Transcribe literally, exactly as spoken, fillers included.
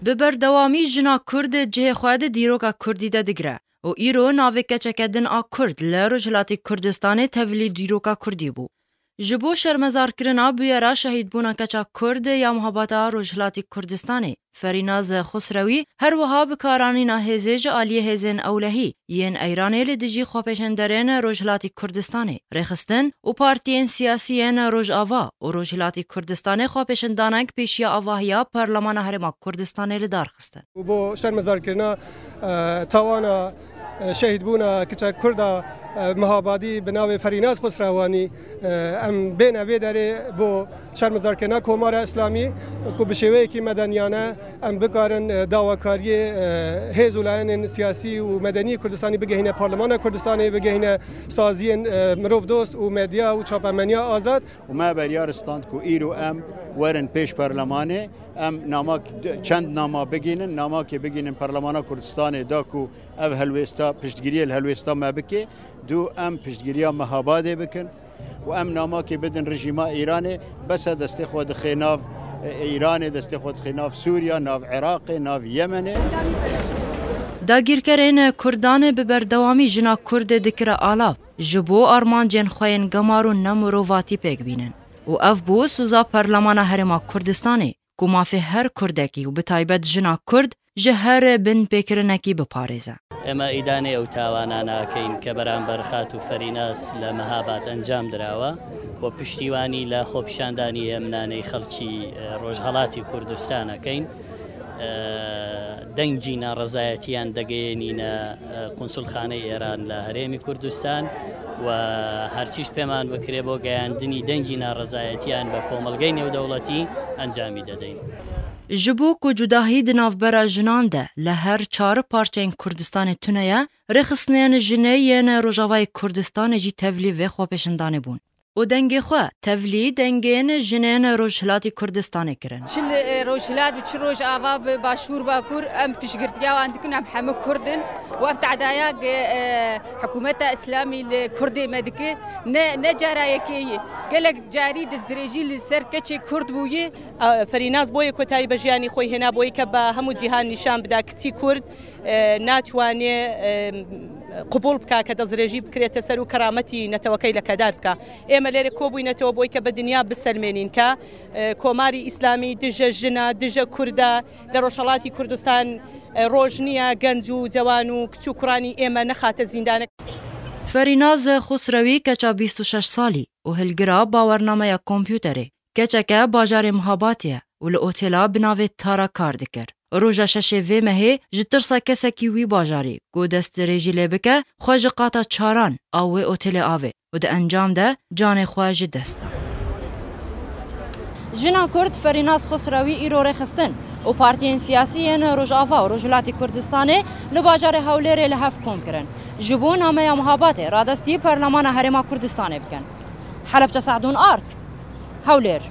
Bi berdewamî jina Kurd cihê xwe di dîroka Kurdî de digire û îro navê keçeke din a Kurd li Rojhilatê Kurdistanê tevlî dîroka Kurdî bû. Ji bo şermezarkirina bûyera şehîdbûna keça Kurd ya Muhabata Rojhilatî Kurdistanê, Ferînaz Xusrewî, her wiha bikaranîna hêzê ji aliyê hêzên ewlehî yên Eyranê li dijî xwepêşanderên Rojhilatî Kurdistanê, rêxistin û partiyên siyasî yên Rojava û Rojhilatî Kurdistanê xwepêşandanek pêşiya avahiya Parlemana Herêma Kurdistanê li dar xistin. Û bo şermezarkirina, e, tawana, e, şehîdbûna kiçek Kurda, e, Mihabadî bi navê Ferînaz Xusrewanî, e, em bêne vê derê bo şermezarkirina Komara Îslamî ku bi şêweyekî medeniyane em bikarin, e, dawakariyê, e, hêz û layenên siyasî û medenî Kurdistanî bigehîne Parlemana Kurdistanê, bigehîne saziyên, e, mirovdost û medya û çapemeniya azad. Û me beryar stand ku îro em werin pêş perlemanê, em namak, çend nama bigînin, namakê bigînin Perlemana Kurdistanê da ku ev helwêsta, piştgiriyê li helwêsta me bike, du em piştgiriya Mehabadê bikin û em namakê bidin rejîma Îranê, bes e destê xwe dixê nav, e, Îranê, destê xwe dixê nav Sûriya, nav Iraqê, nav Yemenê. Dagîrkerên Kurdan bi berdewamî jina Kurd dikire alav, ji bo armancên xwe yên gemar û nemirovatî pêk bînin. Û ev bû soza Parlemana Herêma Kurdistanê, ku mafê her Kurdekî û bi taybet jina Kurd ji her binpêkirinekî biparêze. ئێمە ئیدانەی ئەو تاوانانە ئەکەین کە بەرامبەر خاتوو فەریناز لە مەهاباد ئەنجام دراوە و پشتیوانی لە خۆپیشاندانی ئەمنانەی خەڵکی، ئە، ڕۆژهەڵاتی کوردستان ئەکەین. ئە، دەنگی ناڕەزایەتیان دەگەیەنینە، ئە، قونسولخانەی ئێران لە هەرێمی کوردستان و هەرچیش پێمان بکرێ بۆ گەیاندنی دەنگی ناڕەزایەتیان بە کۆمەڵگەی نێودەوڵەتی ئەنجامی دەدەین. Ji bo ku cudahî di navbera jinan de li her çar parçeyên Kurdistanê tune ye, rêxistinên jinê yên Rojavayê Kurdistanê jî tevlî vê xwepêşandanê bûn. Û dengê xwe tevlî dengên jinên Rojhilatî Kurdistanê kirin. Çi li, e, Rojhilat bi çi Rojava bi Başûr Bakur em piştgirtiya wan dikin, em hemû Kurd in û ev tedaya ge, e, hikûmeta Îslamî li Kurdê me dike. Ne, ne cara yekê ye. Gelek carî destdirêjî li ser keçê Kurd bûye. Ferînaz بۆیە کۆتایی بە ژیانی خۆی هێنا، بۆی کە بە هەموو جیهان نیشان بدا کچی کورد، ئە، ناتوانێ، ئە، قبول بکا کە دەستدرێژی بکرێتە سەر و کەرامەتی نەتەوەکەی لەکەدار بکا. ئێمە لێرە کۆبووینەتەوە بۆی کە بە دنیا بسەلمێنین کە، ئە، کۆماری ئیسلامی دژە ژنە، دژە کوردە، لە ڕۆژهەڵاتی کوردستان، ئە، ڕۆژ نییە گەنج و جەوان و کچ و کوڕانی ئێمە نەخاتە زیندانە. Ferînaz Xusrewî keça bîst û şeş salî û hilgira bawernameya kompûterê. Keçeke bajarê Mihabatê ye û li otêla bi navê Tara kar dikir. Roja şeşê vê mehê ji tirsa kesekî wî bajarî ku destdirêjî lê bike, xwe ji qata çaran a wê otêlê avêt û di encam de canê xwe ji dest da. Jina Kurd Ferînaz Xusrewî îro rêxistin û partiyên siyasî yên Rojava û Rojhilatî Kurdistanê li bajarê Hewlêrê li hev kom kirin, ji bo nameya Mihabatê radestî Parlemana Herêma Kurdistanê bikin. Helebçe Sadûn Ark, Hewlêr.